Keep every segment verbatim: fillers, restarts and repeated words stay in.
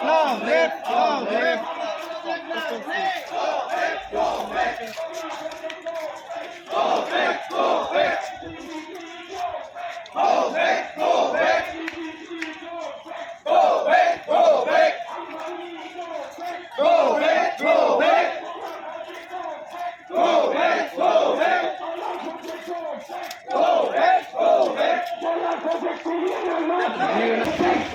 Long live, long live. Go back, go back. Go back, go back. Go back, go back. Go back, go back.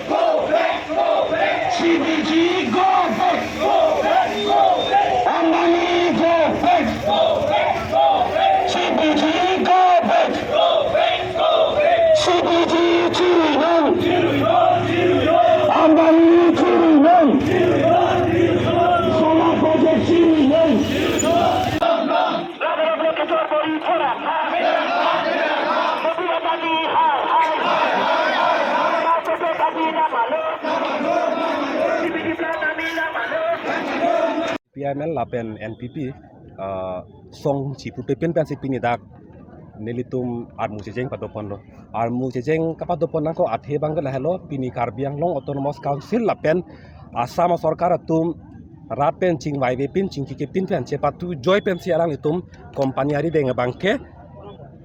Go back, go back. C B G, go back. Go back, go back. Ambani, go back. Go back, go back. C B G, go back. Go back, go back. C B G, chiri nang. Chiri nang, chiri nang. Ambani, chiri nang. Chiri nang, chiri nang. Solar project, chiri nang. P I M L lapen N P P, ah, song chipu pepin pensi pini dak nelitum armu checheng padoponlo. Armu checheng kapadopon nangkok athe abang ke lahelo, pini Karbi Anglong Autonomous Council lapen Assam sorkar atum rat pen chingvaive pin, chingkike pin pen chepatu joi pensi alanglitum company arideng abang ke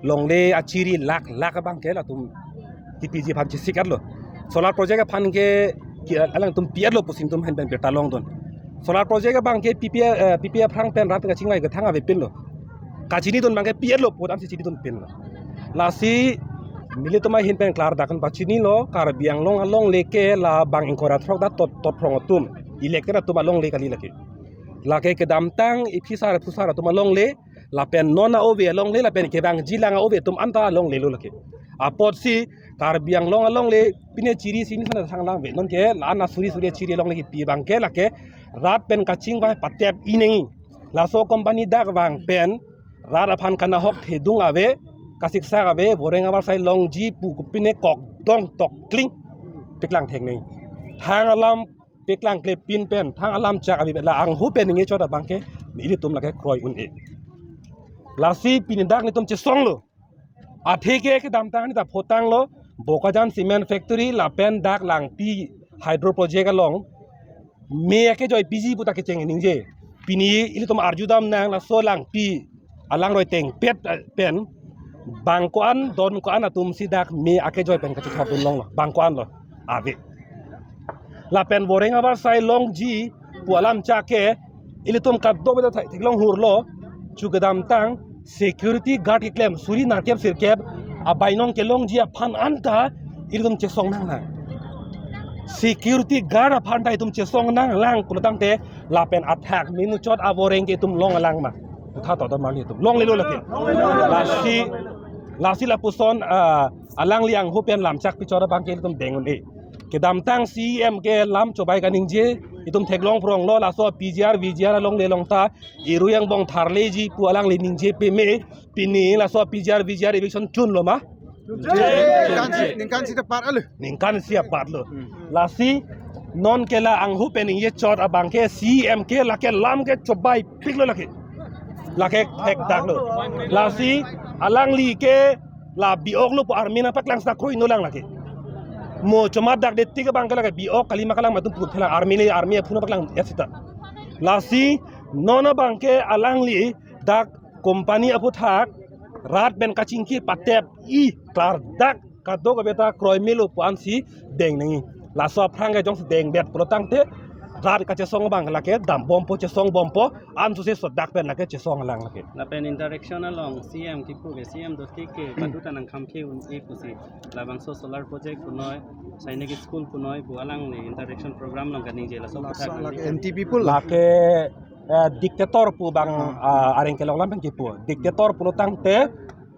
longle achiri lakh lakh abang ke latum T P G aphan chesik-etlo. Solar project aphan ke ki-, alangtum pi-etlo pusi nelitum ahin pen birta longdun. Solar project abang ke P P A, eh, P P A aphrang pen rat kachingvai kethang avepinlo. Kachinidun abang ke pi-etlo pu ansi chinidunpinlo. Lasi nelitum ahin pen klardak an pachinilo, Karbi Anglong alongle ke labang ingkoi ra throk dak tot, tot phrong atum elected atum alongle kali lake. Lake kedamtang iphusar phusar atum alongle, lapen non a-ove alongle, lapen kevangjilang a-ove atum anta alonglelo lake. Apotsi Karbi Anglong alongle pine chiri si nisan sang lang ve. Nonke la-an asuri suri chiri alongle kipi abang ke lake rat pen kachingvai patep ineng. Laso company dak vang pen rat aphan kanahok thedung ave, kasiksak ave, voreng avarsai longji pu kopine kok dong tok kling piklang thek neng. Thang alam piklang klepin pen, thang alam chak abi la anghu pen ningje chot abang ke, ilitum lake kroi un-e. Lasi pini dak nelitum chesonglo. Athe ke kedamtang neta photanglo, Bokajan Cement Factory lapen dak Langpi Hydro Project along me akejoi piji pu ta kecheng ningje. Pini ilitum arjudam nang laso Langpi alangroi tengpet, eh, pen bang ko-an, don ko-an atum si dak me akejoi pen kachethor dun longlo, bang ko-anlo ave. Lapen voreng avarsai longji pu alam chak ke ilitum kadokave ta theklong hurlo, chu kedamtang security guard keklem suri nerkep sirkep abainong kelongji aphan anta ilitum chesong nanglang. Security guard aphan ta itum chesong nanglang pulotangte lapen athak minuchot avoreng ke itum longlang ma? Kutha to do mali itum longlelo lake. Lasi, lasi lapuson, ah, alangli anghu pen lamchak pichot abang ke itum deng un-e. Kedamtang C E M ke lam chobai kaningje, itum theklong phronglo, laso P G R, V G R alongle along ta irui angbong tharleji pu alangli ningje peme, pini laso P G R, V G R eviction chunlo ma? Ningkan si, ningkan si tepat alo. Ningkan si apatlo. Hmm. Lasi non ke la anghu pen ningje chot abang ke C E M ke lake lam ke chobai piklo lake. Lake thekdaklo. Lasi alangli ke la bi-oklo pu army nangpaklang sita kroinon lang lake. Mo chomat dak de tik abang ke lake bi-ok kalima kalang atum pu thelang army le army aphu nangpaklang ya sita. Lasi non abang ke alangli dak company aphuthak rat pen kachingki patep-i klardak kadokave ta kroi melo pu ansi deng nangji. Laso aphrang ke jongsi deng bet pulotangte rat kachesong abang lake dambompo, chesongbompo, ansose sodak pen lake chesong alang lake. Lapen interaction along C M kipu ke, C M dotik ke, hmm, patu ta nangkhamkhe un-e pusi. Labangso solar project punoi, Sainik School punoi, pu alangli interaction program along kaningje laso, laso puthak lake nangli. Anti people. Lake, eh, dictator pu bang, hmm, ah, areng kelong lam pen kipu. Dictator pulo tangte,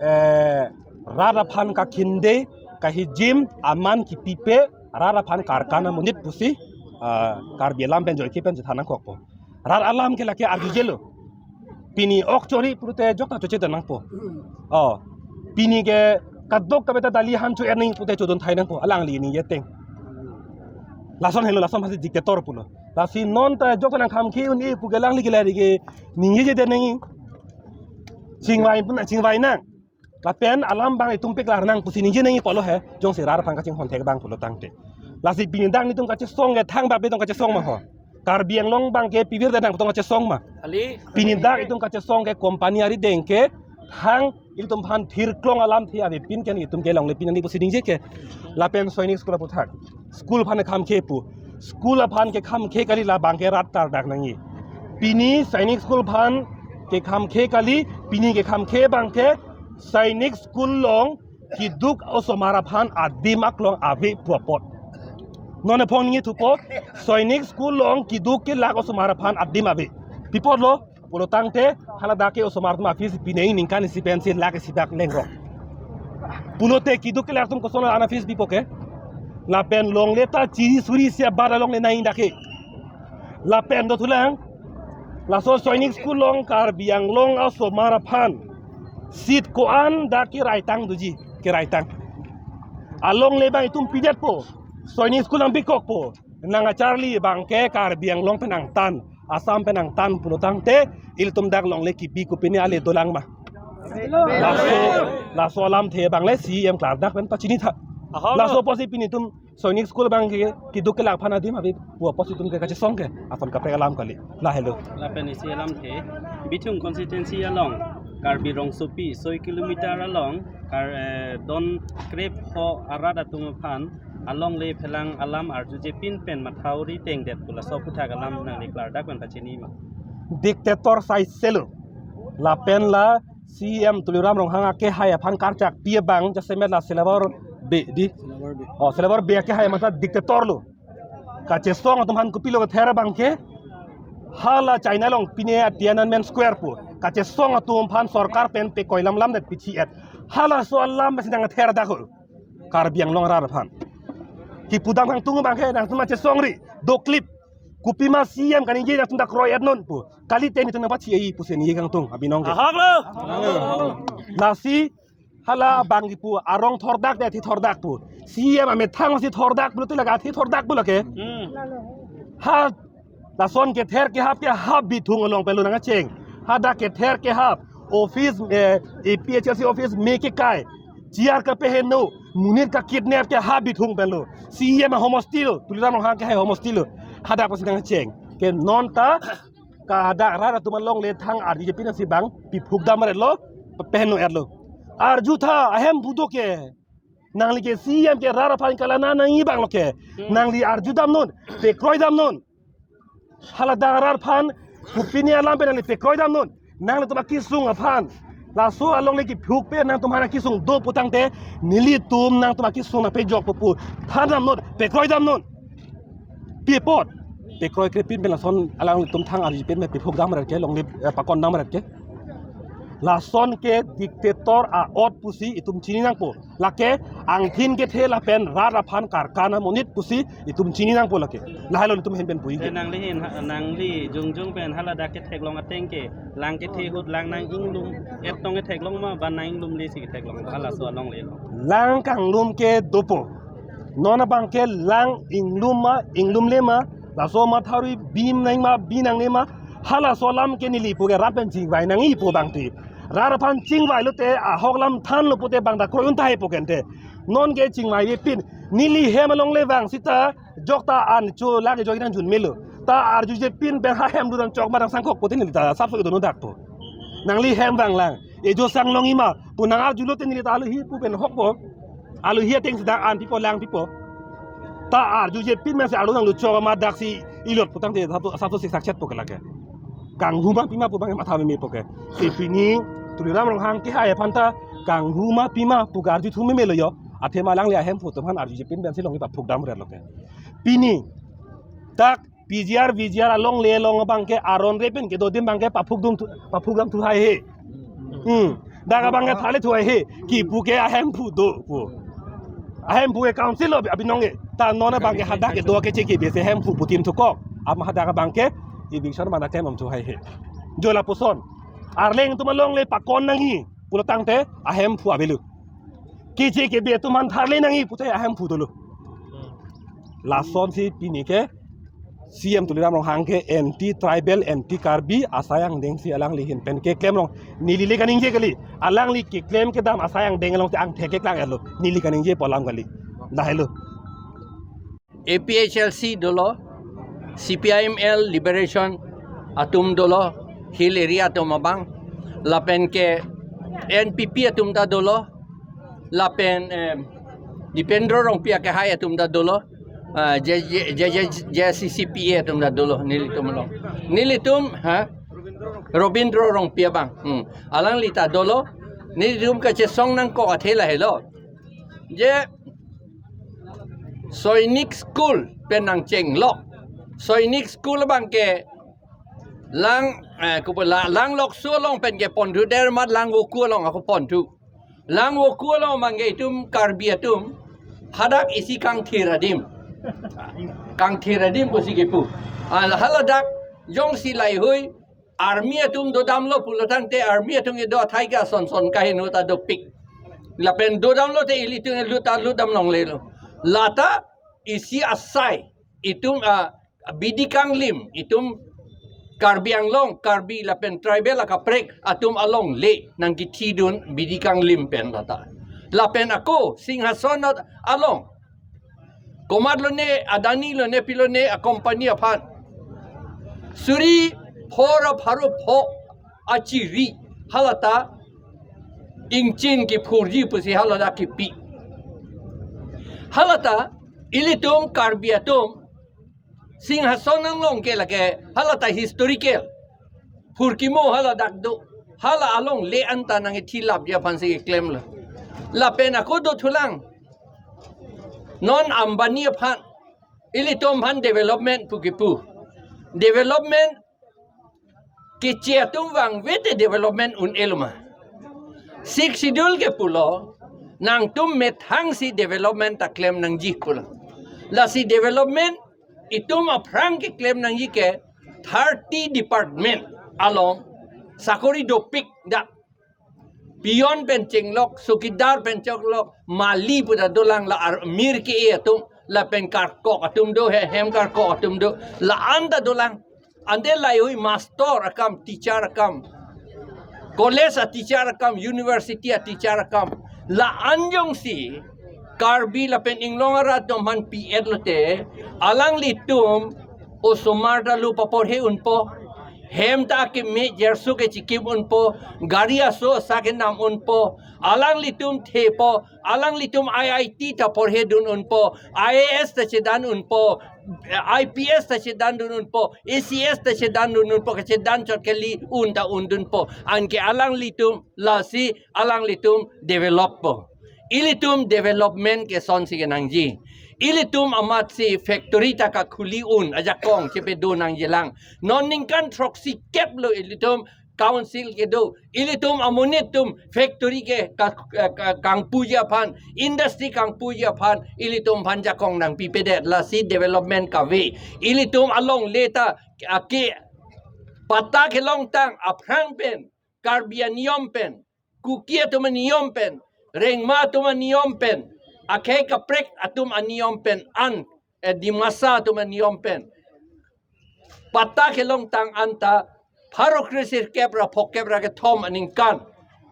eh, rat aphan kakhinde, kahijim, aman kipipe, rat aphan karkan amonit pusi, ah, Karbi alam pen joike pen chethan nangkokpo. Rat alam ke lake arjujelo. Pini ok chori pulote jokta choche nangpo. Oh. Pini ke kadokave ta dali han cho-er nangji pulote chodun thai nangpo. Alangli ningje ateng. Lason helo, lason hasi dictator pulo. Lasi non ta jokta nangkhamkhe un-e pu ke alangli ke lari ke ningjeje nangji. Chingvai pun chingvai nang. Lapen alam abang itum paklar nang pusi ningje nangji pulo he, jongsi rat aphan kachinghon thek abang pulo tangte. Lasi pini dak nelitum kachesong ke thangbak pen itum kachesong ma ho. Karbi Anglong abang ke pibir dan nang itum kachesong ma. Kali. Pini dak itum kachesong ke company arideng ke thang ilitum aphan thirklong alamthe avepin ke nelitum kelongle pin nangji pusi ningje ke. Lapen Sainik School aputhak. School aphan kekhamkhe pu. School aphan kekhamkhe kali, labang ke rat tardak nangji. Pini Sainik School aphan kekhamkhe kali, pini kekhamkhe abang ke Sainik School along keduk osomar aphan adim aklong ave pu apot. Non ephong ningje thupo, Sainik School along keduk kelak osomar aphan adim ave. Pi apotlo, pulo tangte, haladak ke osomar atum a-fees pinei ningkan isi pensi lakh isi dak lengrok. Pulote keduk kelak atum koson an a-fees pipo ke. Lapen longle ta chiri suri isi abat alongle nangji dak ke. Lapen dothulang, laso Sainik School along Karbi Anglong osomar aphan seat ko-an dak keraitang doji, keraitang. Alongle abang itum pidetpo, Sainik School nangpikokpo, nangkacharli abang ke Karbi Anglong pen angtan, Assam pen angtan pulo tangte, ilitum dak longle kipi kopine ale dolang ma. Laso, laso alamthe abang le C M klardak pen pachini tha. Ahok. Laso apotsi pini itum Sainik School abang ke keduk kelak aphan adim ave pu apotsi itum ke kachesong ke, ason kaprek alam kali. Lahelo. Lapen isi alamthe, Bithung constituency along, Karbi Rongsopi, soi kilometer along, Kar, eh, don krep ho arat atum aphan alongle phelang alam arjujepin pen mathauri tengdet pu laso aputhak alam nangli klardak pen pachini ma. Dictator sai selo. Lapen la C M Tuliram Ronghang akehai aphan karchakpi abang jasemet la Selabor Bey di. Selabor Bey. Oh, Selabor Bey akehai mata dictator lo. Kachesong atum aphan kopilo kether abang ke. Hala China along pine a Tiananmen Square pu. Kachesong atum aphan sorkar pen pekoi lam lamdet pichi et. Halaso alam besi nangther dak ho. Karbi Anglong arat aphan. Kipudam kangtung abang ke nangtum kachesongri. Doklip. Kopima C M kaningje nangtum dak kroi et non pu. Kalite nelitum nangpachi-e pusi ningje kangtung abinong ke. Ahok lo. Lasi hala abang kipu arong thordakdet, athi thordak pu. C M amethang si thordak pulote lake athi thordak pu lake. Hmm. Ha lason kether kehap ke ha Bithung along pen lo nangkacheng. Hadak kether kehap office, eh, A P H L C office me kekai. Chair kapeheno, monit kakidnap ke ha Bithung pen lo. C M ahomosti lo, Tuliram Ronghang akehai homosti lo. Hadak pusi nangcheng. Ke non ta, ka hadak rat atum alongle thang arjujepin si abang, piphuk dam ret lo, peheno et lo. Arju tha, ahem budo ke. Nangli ke C M ke rat aphan kalana nangji abang lo ke. Hmm. Nangli arju dam non, pekroi dam non. Hala dak rat aphan, kopine alam pen nangli pekroi dam non. Nanglitum akesung aphan. Laso alongle kiphuk pen nangtum aphan akesung do pu tangte, nelitum nangtum akesung nangpejokpo pu. Than dam non, pekroi dam non. Pi apot. Pekroi krepin pen lason alanglitum thang arjupin pen piphuk dam ret ke, longle, eh, pakon dam ret ke. Lason ke dictator a-ot pusi itum chini nangpo. Lake angthin kethe lapen rat aphan karkan amonit pusi itum chini nangpo lake. Lahelo itum ahin pen puji ke. Te nangli hin ha-, nangli jongjong pen haladak ketheklong ateng ke lang kethe ahut lang nang-inglum et tong ketheklong ma ba nang-inglumle si ketheklong halaso alongle lo. Lang kanglum ke dopo. Non abang ke lang inglum ma, inglumle ma, laso mathauri bim nang ma, bi nangne ma, halaso alam ke neli pu ke rat pen chingvai nangji pu abang ti. Rat aphan chingvai lote ahok lam thanlo pute bang ta kroi un tahai pu ke ante. Non ke chingvaivepin. Neli hem alongle vang sita jokta an cho lake jok nang jun melo. Ta arjujepin pen ha hem duran chok ma dang sangkok pute neli ta sapso kedo no dak po. Nangli hem vang lang. Ejo sang longji ma. Pu nang arjulote neli ta alohi pu pen hokpo. Alohi ateng sita an pipo lang pipo. Ta arjuje pin mesi arlo nangluchok amat daksi ilot putangte satu satu siksak chet po ke lake. Kanghu ma pima pu abang matha memepo ke. Si pini Tuliram Ronghang kehai aphan ta kanghu ma pima pu arjuthu memelo yo. Athema alangli ahemphu atum aphan arjuje pin pensi longji paphuk damre lo ke. Pini dak P G R, V G R alongle along abang ke aron re pen kedo adim abang ke paphuk dum thu, paphuk dam thu haihe. Hmm. Dak abang ke thale thu haihe. Kipu ke ahemphu do pu. Ahemphu ke council lo abinong ke. Ta non abang ke hadak kedo ke cheki bese hemphu putin thukok. Ama hadak abang ke eviction mana kem am thu haihe. Jo lapuson. Arleng atum alongle pakon nangji pulotangte ahemphu avelo. Keche kebe atum aphan tharle nangji pute ahemphu dolo. Lasonsi pini ke C M Tuliram Ronghang ke anti tribal, anti Karbi asai angdeng si alangli ahin pen keklem long. Neli le kaningje kali. Alangli keklem kedam asai angdeng along te angthek keklang erlo. Neli kaningje pu alam kali. Lahelo. A P H L C dolo, C P I M L Liberation atum dolo, Hill Area atum abang, lapen ke N P P atum ta dolo, lapen, eh, Dipendra Rongpi akehai atum ta dolo, ah, J, J, J, J, J C C P A atum ta dolo, nelitum along. Nelitum, ha? Robindra Rongpi abang. Hmm. Alangli ta dolo, nelitum kachesong nangkok athe lahelo. Je Sainik School pen nangchenglok. Sainik School abang ke lang, eh, kupo la, Langlokso along pen kepon thu, dermat Langvoku along ako pon thu. Langvoku along abang ke itum Karbi atum hadak isi kangthir adim. Kangthir adim pusi kipu. Ah, haladak jongsi laihui army atum dodamlo pulotangte army atum kedo athai ke ason son kaheno ta dopik. Lapen dodamlote ilitum lut ta lutdam longlelo. Lata isi asai itum, ah, bidi kanglim itum Karbi Anglong, Karbi lapen tribal akaprek atum alongle nangkethidun bidi kanglim pen lata. Lapen ako Singhason along komat lone, Adani lone, pilone a company aphan suri phor a pharo pho achiri halata ingchin kephurji pusi halata kipi. Halata ilitum Karbi atum Singhason along ke lake halata historical. Phurkimo haladak do. Hala alongle anta nangkethilapji aphansi keklemlo. Lapen ako do thulang. Non Ambani aphan, ilitum aphan development pu kipu. Development keche atum vangvete development un-elo ma. Sixth Schedule ke pulo, nangtum methangsi development ta klem nangji pulo. Lasi development itum aphrang keklem nangji ke thirty department along sakori dopik dak. Peon pen chenglok, sokidar pen chenglok, mali pu ta dolang, la ar-, mir ke-e atum, lapen karkok atum do, he-, hem karkok atum do, la-an ta dolang. Ante laihui master akam, teacher akam, college a teacher akam, university a teacher akam, la-an jongsi Karbi lapen Inglong arat atum aphan pi-et lote, alanglitum osomar ta lo paporhe unpo, hem ta akeme jerso kechikim unpo, gari aso asa kenam unpo, alanglitum thepo, alanglitum I I T ta porhedun unpo, I A S ta chedan unpo, I P S ta chedandun unpo, A C S ta chedandun unpo, kachedan chot kali un ta undunpo. Anke alanglitum lasi alanglitum develop po. Ilitum development ke sonsi kenangji. Ilitum amatsi factory ta kakhuli un ajakong chepedo nangjilang. Non ningkan throksi kep lo ilitum council kedo. Ilitum amonit atum factory ke ka, ka, kangpuji aphan, industry kangpuji aphan, ilitum aphan jakong nangpipedet, lasi development kave. Ilitum alongle ta ake patta kelongtang aphrang pen, Karbi aniyom pen, Kuki atum aniyom pen, Rengma atum aniyom pen, akhei kaprek atum aniyom pen an, eh, Dimasa atum aniyom pen patta kelongtang anta pharo kre sirkep ra phokep ra kethom aningkan,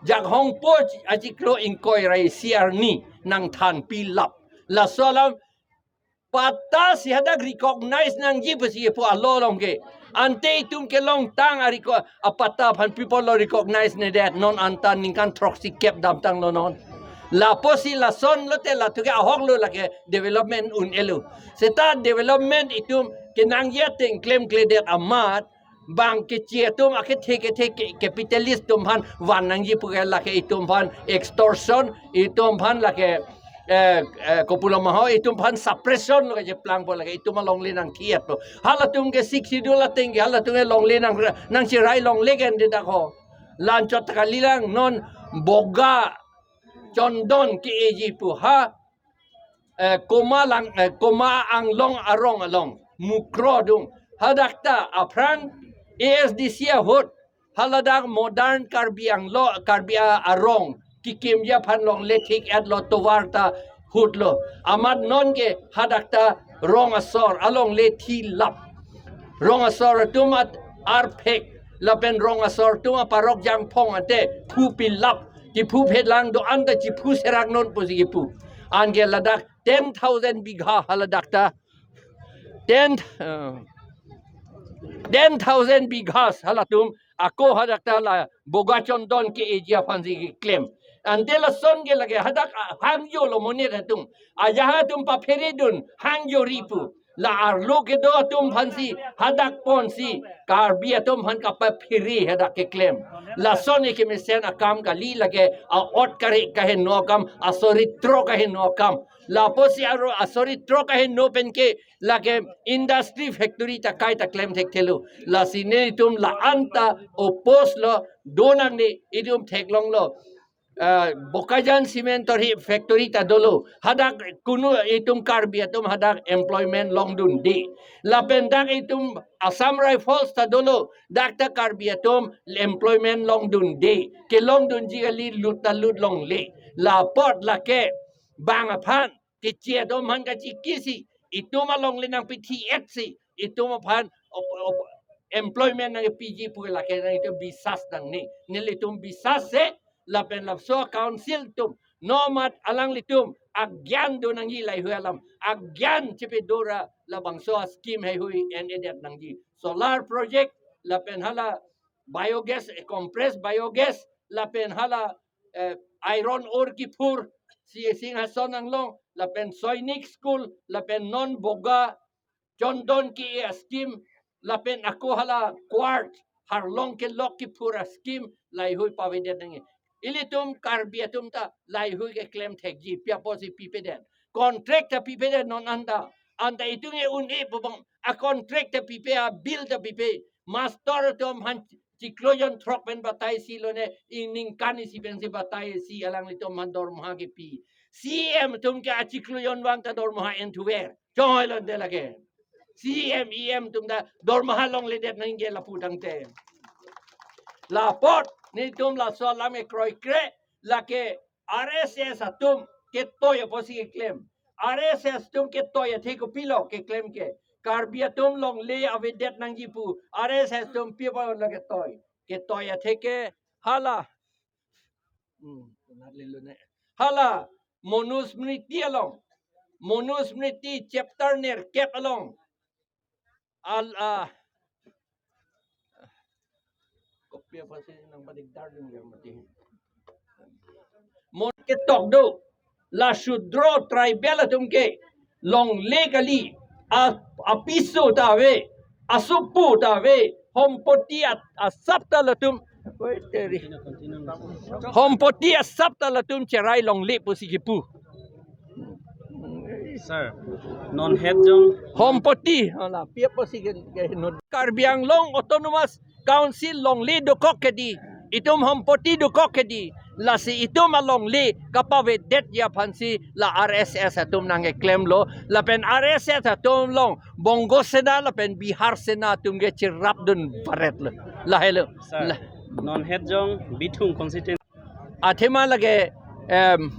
Jakhong po achiklo ingkoi ra isi arni nangthanpilap. Laso alam patta si hadak recognize nangji pusi pu alo along ke. Ante itum kelongtang a reco-, a patta aphan pi apotlo recognize nedet, non anta ningkan throksi kep damtanglo non. Lapusi lason lote latum ke ahok lo lake development un-elo. Seta development itum kenangji ateng klemkledet amat bang keche atum akethe kethe ke-, capitalist atum aphan van nangji pu ke lake itum aphan extortion, itum aphan lake, eh, eh, kopulo ma ho, itum aphan suppression lo kacheplang po lake itum alongle nangthi-et po. Halatum ke Sixth Schedule ateng ke halatum ke longle nang, nangchirai longle ke ende dak ho. La-anchot ta kalilang non boga chondon ke-eji pu ha, eh, Koma lang, eh, Koma Anglong arong along, Mukro adung. Hadak ta aphrang A S D C ahut, haladak modern Karbi Anglong, Karbi a-, arong kekimji aphan longle thik-et lo, tovar ta hut lo. Amat non ke hadak ta rong asor alongle thilap. Rong asor atum at arphek lapen rong asor atum aparok jangphong ante phupilap. Kephu phelang do-an ta chephu serak non pusi kephu. Anke ladak ten thousand bigha haladak ta. Ten, uh, ten thousand bighas halatum ako hadak ta la boga chondon ke-eji aphansi keklem. Ante lason ke lake hadak, ah, hangjo lo monit atum. Ajahak atum paphere dun hangjo ri pu. La arlo kedo atum aphansi hadak ponsi Karbi atum aphan kapaphere hadak keklem. Lason ke kemesen akam kali, lake a-ot kare kaheno akam, asoritro kaheno akam. Lapusi aro asoritro kaheno pen ke lake industry factory ta kaita klem thekthelo. Lasi nelitum la-an ta oppose lo, do nangne, itum theklonglo. Ah, Bokajan Cement tor hi factory ta dolo. Hadak kunu itum Karbi atum hadak employment longdunde. Lapen dak itum Assam Rifles ta dolo. Dak ta Karbi atum employment longdunde. Kelongdunji kali, lut ta lut longle. Lapot lake bang aphan keche atum aphan kachikisi, itum alongle nangpithi-et si, itum aphan op-, op-, employment nangpiji pu lake nangtum bisas nangne. Nelitum bisas se, lapen laso council atum, nomat alanglitum agyan do nangji laheihui alam, agyan chepedo ra labangso a-scheme heihui en-edet nangji. Solar project, lapen hala biogas, eh, compressed biogas, lapen hala, eh, iron ore kephur, si Singhason Anglong, lapen Sainik School, lapen non boga chondon ke-e a-scheme, lapen ako hala quartz, harlong kelok kephur a-scheme, laheihui pavedet nangji. Ilitum Karbi atum ta laheihui keklem thekji, pi apotsi pipedet. Contract ta pipedet non anta. Anta itum ke un-e pu bang, a-contract ta pipe, a-bill ta pipe. Master atum aphan chiklo jon throk pen batai si lone, ingningkan isi pensi batai si alanglitum aphan dormoha kepi. C E M atum ke achiklo jon vang ta dormoha en thuver. Choi londe lake. C E M, E M atum ta dormoha longledet nangji lapu tangte. Lapot nelitum laso alam ke kroikre, lake R S S atum ketoi apotsi keklem. R S S atum ketoi athe kopilo keklem ke? Karbi atum longle avedet nangji pu R S S atum pi apotlo ketoi? Ketoi athe ke hala. Hmm, benar lilo ne. Hala Manusmriti along. Manusmriti chapter nerkep along. Al, ah, kopi apotsi nangpadigdar dun ya mati. Mon ketok do, la Shudro tribal atum ke longle kali, a, apiso ta ave, asopo ta ave, hompoti at-, asap ta latum. Oi, teri. Hompoti asap ta latum cherai longle pusi kipu. Sir, non het jong. Hompoti, hala, pi apotsi ke, ke non. Karbi Anglong Autonomous Council longle dokok kedi, itum hompoti dokok kedi, lasi itum alongle kapavedetji aphansi la R S S atum nangkeklemlo, lapen R S S atum along Bongo Sena lapen Bihar Sena atum ke cherapdun paretlo. Lahelo. Sir, la- non het jong Bithung constituency. Athema lake, em,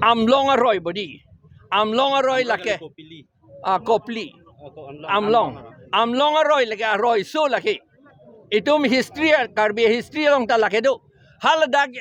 Amlong aroi bodi. Amlong aroi lake. Kopili. Ah, Kopili. Oh, ko Amlong. Amlong. Amlong aroi. Amlong aroi lake aroi so lake. Itum history, Karbi history along ta lake do. Haladak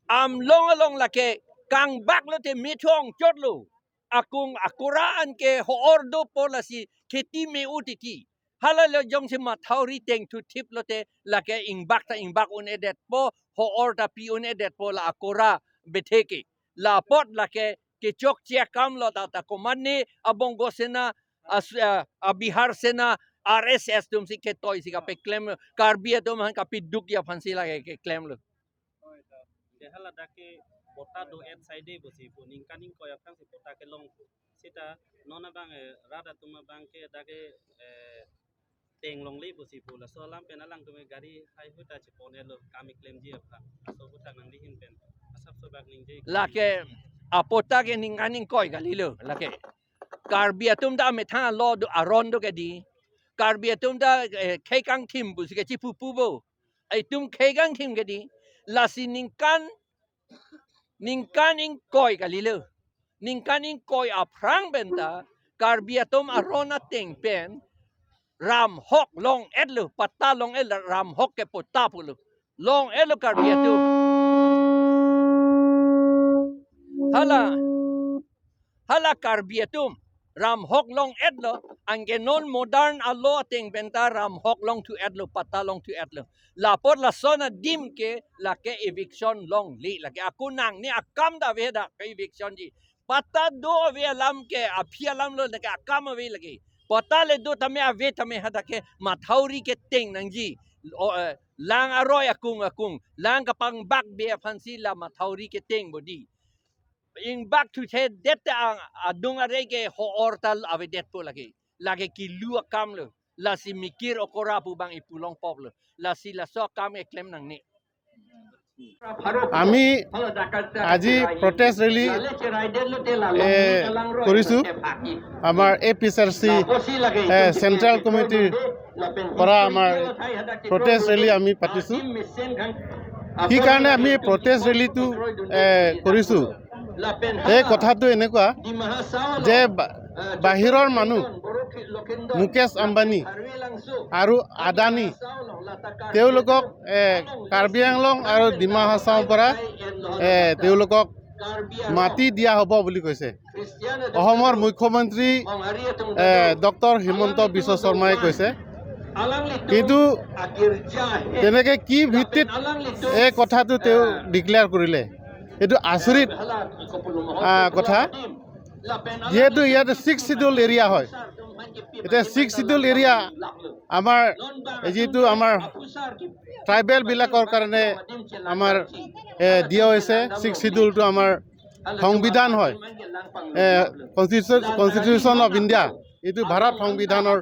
Amlong along lake kangbak lote methong chotlo. Akung akora an ke ho-or dopo lasi kheti me-u titi. Hala lo jongsi mathauri tengthu thip lote lake ingbak ta ingbak un-edetpo, ho-or ta pi un-edetpo la akora bethe ke. Lapot lake kechokche akam lo ta, ta komatne a Bongo Sena, a, a, a Bihar Sena, R S S atum si ketoi si kapeklem, Karbi atum aphan kapidukji aphan si lake keklem lo. Oi, ta. Ke hala dak ke patta do-et saide pusi pu, ningkan ingkoi aphrang si patta kelong pu. Seta non abang, eh, rat atum abang ke dak ke, eh, teng longle pusi pu, laso alam pen alangtum ke gari haihui ta chepon-etlo, kam keklemji aphan. Laso aputhak nangli ahin pen asapso bak ningje. Lake a patta ke ningkan ingkoi kalilo, lake. Karbi atum ta amethang alo do, aron do ke di. Karbi atum ta, eh, khei kangthim pusi ke chipupu bo. Itum khei kangthim ke di. Lasi ningkan, ningkan ingkoi kalilo. Ningkan ingkoi aphrang pen ta Karbi atum aron ateng pen ram hok long-etlo, patta long-etlo, ram hok ke patta pulo. Long-etlo Karbi atum. Hala, hala Karbi atum ram hok long-etlo, anke non modern alo ateng pen ta ram hok longthu-etlo, patta longthu-etlo. Lapot lason adim ke lake eviction longle, lake ako nangne akam ta ave dak ke evictionji. Patta do ave alam ke aphi alam lo, lake akam ave lake. Patta le do tame ave tame hadak ke mathauri keteng nangji. O, eh, lang aroi akung akung, lang kapangbak be aphan si la mathauri keteng bo di. Ingbak thuthedet ta ang adung arei ke ho-or ta avedetpo lake. Lake kilu akam lo. Lasi mikir okora pu bang ipu longpoplo. Lasi laso akam keklem nangne. আমি আজি protest rally, এ, কৰিছো। আমাৰ A P H R চি, এ, চেণ্ট্ৰেল কমিটিৰ পৰা আমাৰ protest rally আমি পাতিছো। কি কাৰণে আমি প্ৰটেষ্ট ৰেলীটো, এ, কৰিছো? এই কথাটো এনেকুৱা যে বা-, বাহিৰৰ মানুহ, মুকেশ আম্বানী আৰু আদানী, তেওঁলোকক, এ, কাৰ্বি আংলং আৰু ডিমা হাছাওৰ পৰা, এ, তেওঁলোকক মাটি দিয়া হ'ব বুলি কৈছে। অসমৰ মুখ্যমন্ত্ৰী, এ, ডক্টৰ হিমন্ত বিশ্ব শৰ্মাই কৈছে। কিন্তু তেনেকে কি ভিত্তিত এই কথাটো তেওঁ ডিক্লেয়াৰ কৰিলে? এইটো আচৰিত, আ, কথা। যিহেতু ইয়াতে ছিক্স চিডিউল এৰিয়া হয়, এতিয়া ছিক্স চিডিউল এৰিয়া আমাৰ যিটো আমাৰ ট্ৰাইবেলবিলাকৰ কাৰণে আমাৰ, এ, দিয়া হৈছে। ছিক্স চিডিউলটো আমাৰ সংবিধান হয়, এ, কনষ্টিটিউচন, কনষ্টিটিউচন অফ ইণ্ডিয়া, এইটো ভাৰত সংবিধানৰ,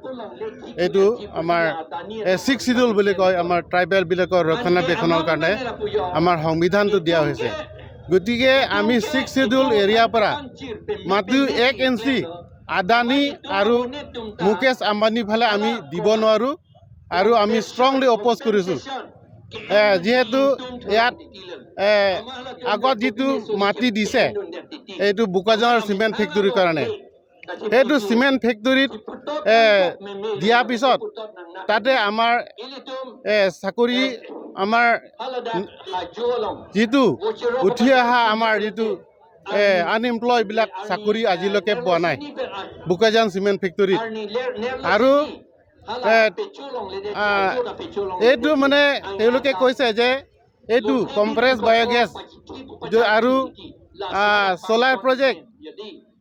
এইটো আমাৰ, এ, ছিক্স চিডিউল বুলি কয়, আমাৰ ট্ৰাইবেলবিলাকৰ ৰক্ষণাবেক্ষণৰ কাৰণে আমাৰ সংবিধানটো দিয়া হৈছে। গতিকে আমি ছিক্স চিডিউল এৰিয়াৰ পৰা মাটি এক ইঞ্চি আদানী আৰু মুকেশ আম্বানী ফালে আমি দিব নোৱাৰো আৰু আমি ষ্ট্ৰংলি অপ'জ কৰিছো। এ, যিহেতু ইয়াত, এ, আগত যিটো মাটি দিছে, এইটো বোকাজানৰ চিমেণ্ট ফেক্টৰীৰ কাৰণে, সেইটো চিমেণ্ট ফেক্টৰীত, এ, দিয়াৰ পিছত তাতে আমাৰ, এ, চাকৰি, আমাৰ যিটো উঠি অহা আমাৰ যিটো, এ, আনএমপ্লয়বিলাক চাকৰি আজিলৈকে পোৱা নাই বোকাজান চিমেণ্ট ফেক্টৰীত। আৰু, এ, আ, এইটো মানে তেওঁলোকে কৈছে যে এইটো কম্প্ৰেছ বায়'গেছ আৰু, আ, চ'লাৰ প্ৰজেক্ট,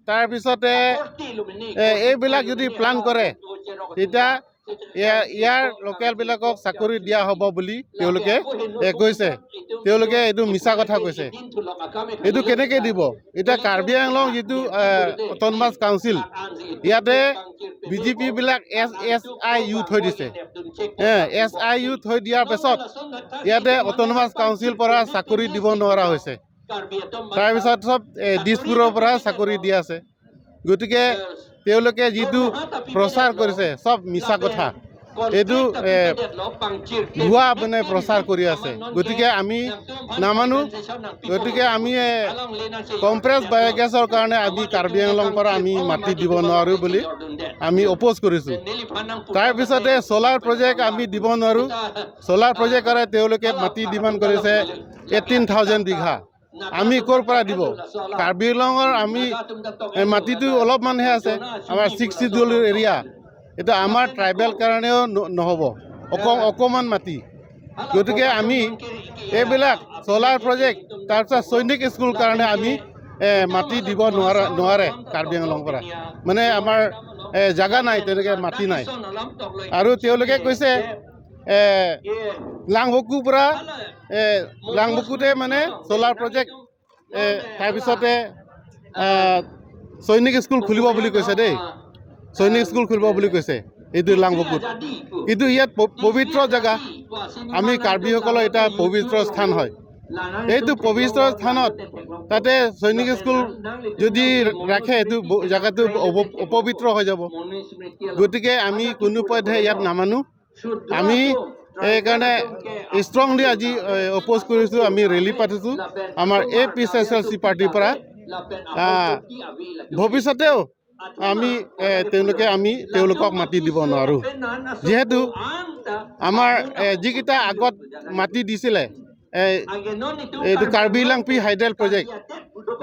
তাৰপিছতে, এ, এইবিলাক যদি প্লান কৰে, তেতিয়া ইয়া-, ইয়াৰ লোকেলবিলাকক চাকৰি দিয়া হ'ব বুলি তেওঁলোকে, এ, কৈছে। তেওঁলোকে এইটো মিছা কথা কৈছে। এইটো কেনেকে দিব? এতিয়া কাৰ্বি আংলং যিটো, এ, অট'নমাছ কাউন্সিল, ইয়াতে বি জে পিবিলাক এছ, এছ আই ইউ থৈ দিছে। এ, এছ আই ইউ থৈ দিয়াৰ পাছত ইয়াতে অট'নমাছ কাউন্সিল পৰা চাকৰি দিব নোৱাৰা হৈছে। তাৰপিছত চব, এ, দিছপুৰৰ পৰা চাকৰি দি আছে। গতিকে তেওঁলোকে যিটো প্ৰচাৰ কৰিছে, চব মিছা কথা। এইটো, এ, ভুৱা মানে প্ৰচাৰ কৰি আছে। গতিকে আমি নামানো। গতিকে আমি, এ, কম্প্ৰেছ বায়'গেছৰ কাৰণে আমি কাৰ্বি আংলং পৰা আমি মাটি দিব নোৱাৰো বুলি আমি অপ'জ কৰিছো। তাৰপিছতে চ'লাৰ প্ৰজেক্ট আমি দিব নোৱাৰো। চ'লাৰ প্ৰজেক্ট কাৰণে তেওঁলোকে মাটি ডিমাণ্ড কৰিছে এইটিন থাউজেণ্ড বিঘা। আমি ক'ৰ পৰা দিব? কাৰ্বি আংলঙৰ আমি, এ, মাটিটো অলপমানহে আছে, আমাৰ ছিক্স চিডিউল এৰিয়া। এইটো আমাৰ ট্ৰাইবেল কাৰণেও ন-, নহ'ব, অক-, অকণমান মাটি। গতিকে আমি এইবিলাক চ'লাৰ প্ৰজেক্ট, তাৰপিছত সৈনিক স্কুল কাৰণে আমি এ, মাটি দিব নোৱাৰে, নোৱাৰে কাৰ্বি আংলং পৰা। মানে আমাৰ, এ, জাগা নাই, তেনেকে মাটি নাই। আৰু তেওঁলোকে কৈছে, এ, লাংবকু পৰা, এ, লাংবকুতে মানে চ'লাৰ প্ৰজেক্ট, এ, তাৰপিছতে, এ, সৈনিক স্কুল খুলিব বুলি কৈছে দেই। সৈনিক স্কুল খুলিব বুলি কৈছে এইটো লাংবকুত। কিন্তু ইয়াত প-, পবিত্ৰ জেগা, আমি কাৰ্বিসকলৰ এটা পবিত্ৰ স্থান হয়। এইটো পবিত্ৰ স্থানত তাতে সৈনিক স্কুল যদি ৰাখে, এইটো ব-, জেগাটো অপ-, অপবিত্ৰ হৈ যাব। গতিকে আমি কোনো পধ্যে ইয়াত নামানো। আমি এইকাৰণে ষ্ট্ৰংলি আজি, এ, অপ'জ কৰিছো, আমি ৰেলী পাতিছো আমাৰ এ পি এইচ এল চি পাৰ্টিৰ পৰা। আহ, ভৱিষ্যতেও আমি, এ, তেওঁলোকে, আমি তেওঁলোকক মাটি দিব নোৱাৰো। যিহেতু আমাৰ, এ, যিকেইটা আগত মাটি দিছিলে, এ, এইটো কাৰ্বি লাংপি হাইড্ৰেল প্ৰজেক্ট,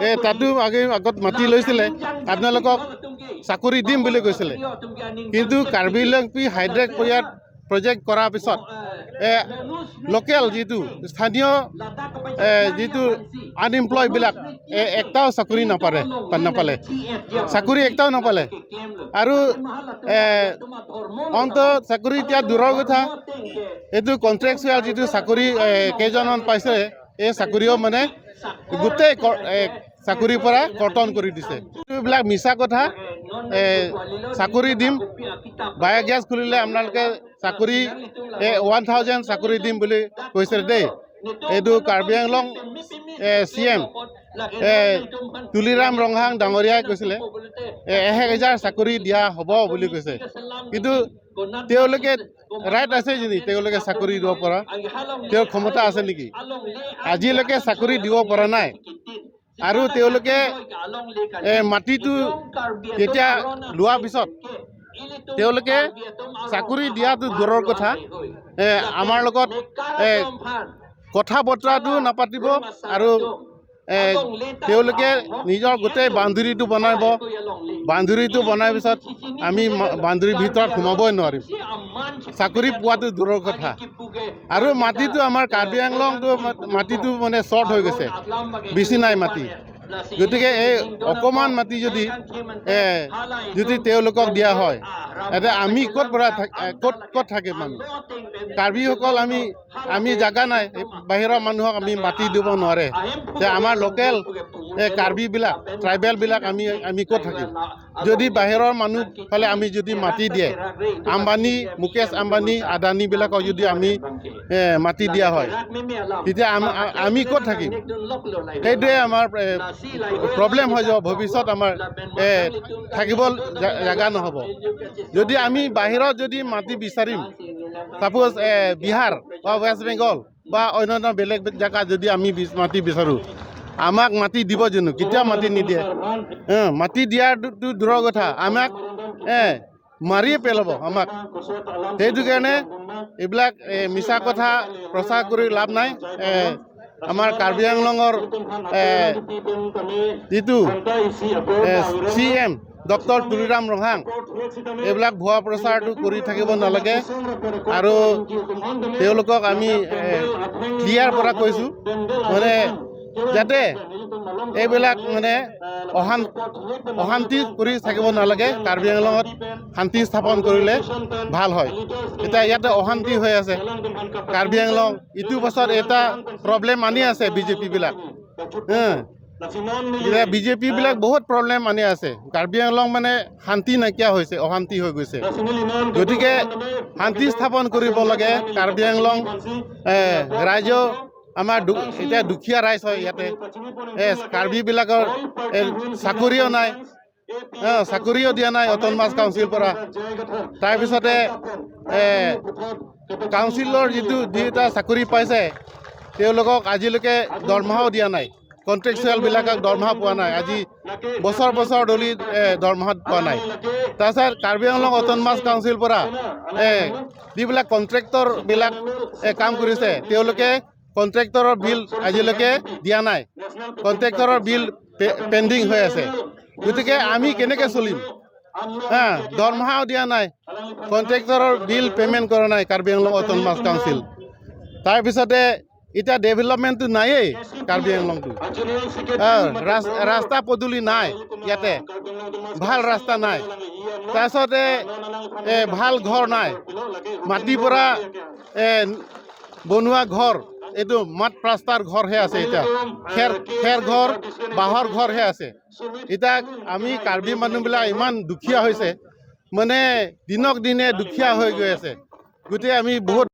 এ, তাতো আগে আগত মাটি লৈছিলে, আপোনালোকক চাকৰি দিম বুলি কৈছিলে। কিন্তু কাৰ্বি লাংপি হাইড্ৰেল প্ৰজেক্ট, প্ৰজেক্ট কৰাৰ পিছত, এ, লোকেল যিটো স্থানীয়, এ, যিটো আনএমপ্লয়বিলাক, এ, একটাও চাকৰি নাপালে, নাপালে, চাকৰি একটাও নাপালে। আৰু, এ, অন্ত চাকৰি এতিয়া দূৰৰ কথা, এইটো কণ্ট্ৰেকচুৱেল যিটো চাকৰি, এ, কেইজনমান পাইছে, এই চাকৰিও মানে গোটেই ক-, এ, চাকৰিৰ পৰা কৰ্তন কৰি দিছে। এইবিলাক মিছা কথা। এ, চাকৰি দিম, বায়'গেছ খুলিলে আপোনালোকে চাকৰি, এ, ওৱান থাউজেণ্ড চাকৰি দিম বুলি কৈছে দেই। এইটো কাৰ্বি আংলং, এ, চি এম, এ, তুলিৰাম ৰংহাং ডাঙৰীয়াই কৈছিলে, এ, এহেজাৰ চাকৰি দিয়া হ'ব বুলি কৈছে। কিন্তু তেওঁলোকে ৰাইট আছে যদি তেওঁলোকে চাকৰি দিব পৰা, তেওঁৰ ক্ষমতা আছে নেকি? আজিলৈকে চাকৰি দিব পৰা নাই। আৰু তেওঁলোকে, এ, মাটিটো যেতিয়া লোৱাৰ পিছত তেওঁলোকে চাকৰি দিয়াটো দূৰৰ কথা, এ, আমাৰ লগত, এ, কথা বতৰাটো নাপাতিব। আৰু, এ, তেওঁলোকে নিজৰ গোটেই বাউণ্ডেৰীটো বনাব। বাউণ্ডেৰীটো বনাৰ পিছত আমি মা-, বাউণ্ডেৰীৰ ভিতৰত সোমাবই নোৱাৰিম। চাকৰি পোৱাটো দূৰৰ কথা। আৰু মাটিটো আমাৰ কাৰ্বি আংলংটো মা-, মাটিটো মানে শ্বৰ্ট হৈ গৈছে, বেছি নাই মাটি। গতিকে এই অকমান মাটি যদি, এ, যদি তেওঁলোকক দিয়া হয়, এতিয়া আমি ক'ত পৰা থাক-, এ, ক'ত, ক'ত থাকিম আমি? কাৰ্বিসকল আমি, আমি জাগা নাই, এই বাহিৰৰ মানুহক আমি মাটি দিব নোৱাৰে। তে আমাৰ লোকেল, এ, কাৰ্বিবিলাক, ট্ৰাইবেলবিলাক আমি, আমি ক'ত থাকিম? যদি বাহিৰৰ মানুহ ফালে আমি যদি মাটি দিয়ে, আম্বানী, মুকেশ আম্বানী, আদানীবিলাকক যদি আমি, এ, মাটি দিয়া হয়, তেতিয়া আম-, আ-, আমি ক'ত থাকিম? সেইটোৱে আমাৰ, এ, প্ৰব্লেম হৈ যাব। ভৱিষ্যত আমাৰ, এ, থাকিব জা-, জাগা নহ'ব। যদি আমি বাহিৰত যদি মাটি বিচাৰিম, ছাপ'জ, এ, বিহাৰ বা ৱেষ্ট বেংগল, বা অন্যান্য বেলেগ জেগাত যদি আমি বিচ-, মাটি বিচাৰো, আমাক মাটি দিব জানো? কেতিয়াও মাটি নিদিয়ে। এ, মাটি দিয়াটো দূৰৰ কথা, আমাক, এ, মাৰিয়ে পেলাব আমাক। সেইটো কাৰণে এইবিলাক, এ, মিছা কথা প্ৰচাৰ কৰি লাভ নাই। এ, আমাৰ কাৰ্বি আংলঙৰ, এ, যিটো, এ, চি এম ডক্টৰ তুলিৰাম ৰংহাং, এইবিলাক ভুৱা প্ৰচাৰটো কৰি থাকিব নালাগে। আৰু তেওঁলোকক আমি, এ, ক্লিয়াৰ পৰা কৈছো, মানে, যাতে এইবিলাক, মানে, অশান-, অশান্তি কৰি থাকিব নালাগে। কাৰ্বি আংলঙত শান্তি স্থাপন কৰিলে ভাল হয়। এতিয়া ইয়াতে অশান্তি হৈ আছে। কাৰ্বি আংলং ইটো বছৰ এটা প্ৰব্লেম আনি আছে বিজেপিবিলাক। হা? এতিয়া বিজেপিবিলাক বহুত প্ৰব্লেম আনি আছে। কাৰ্বি আংলং মানে শান্তি নাইকিয়া হৈছে, অশান্তি হৈ গৈছে। গতিকে শান্তি স্থাপন কৰিব লাগে কাৰ্বি আংলং, এ, ৰাইজেও। আমাৰ দু-, এতিয়া দুখীয়া ৰাইজ হয় ইয়াতে। এ, কাৰ্বিবিলাকৰ, এ, চাকৰিও নাই। অ, চাকৰিও দিয়া নাই অট'নমাছ কাউন্সিল পৰা। তাৰপিছতে, এ, কাউন্সিলৰ যিটো দুইটা চাকৰি পাইছে, তেওঁলোকক আজিলৈকে দৰমহাও দিয়া নাই। কণ্ট্ৰেকচুৱেলবিলাকক দৰমহা পোৱা নাই। আজি বছৰ বছৰ ধৰি, এ, দৰমহা পোৱা নাই। তাৰপিছত কাৰ্বি আংলং অট'নমাছ কাউন্সিল পৰা, এ, যিবিলাক কণ্ট্ৰেক্টৰবিলাক, এ, কাম কৰিছে, তেওঁলোকে কণ্ট্ৰেক্টৰৰ বিল আজিলৈকে দিয়া নাই। কণ্ট্ৰেক্টৰৰ বিল পে-, পেণ্ডিং হৈ আছে। গতিকে আমি কেনেকে চলিম? হা, দৰমহাও দিয়া নাই, কণ্ট্ৰেক্টৰৰ বিল পেমেণ্ট কৰা নাই কাৰ্বি আংলং অট'নমাছ কাউন্সিল। তাৰপিছতে এতিয়া ডেভেলপমেণ্টটো নায়েই কাৰ্বি আংলংটো। আহ, ৰাস-, ৰাস্তা পদূলি নাই ইয়াতে, ভাল ৰাস্তা নাই। তাৰপিছতে, এ, ভাল ঘৰ নাই। মাটিৰ পৰা, এ, বনোৱা ঘৰ, এইটো মাত প্লাষ্টাৰ ঘৰহে আছে এতিয়া। খেৰ, খেৰ ঘৰ, বাঁহৰ ঘৰহে আছে। এতিয়া আমি কাৰ্বি মানুহবিলাক ইমান দুখীয়া হৈছে, মানে দিনক দিনে দুখীয়া হৈ গৈ আছে। গতিকে আমি বহুত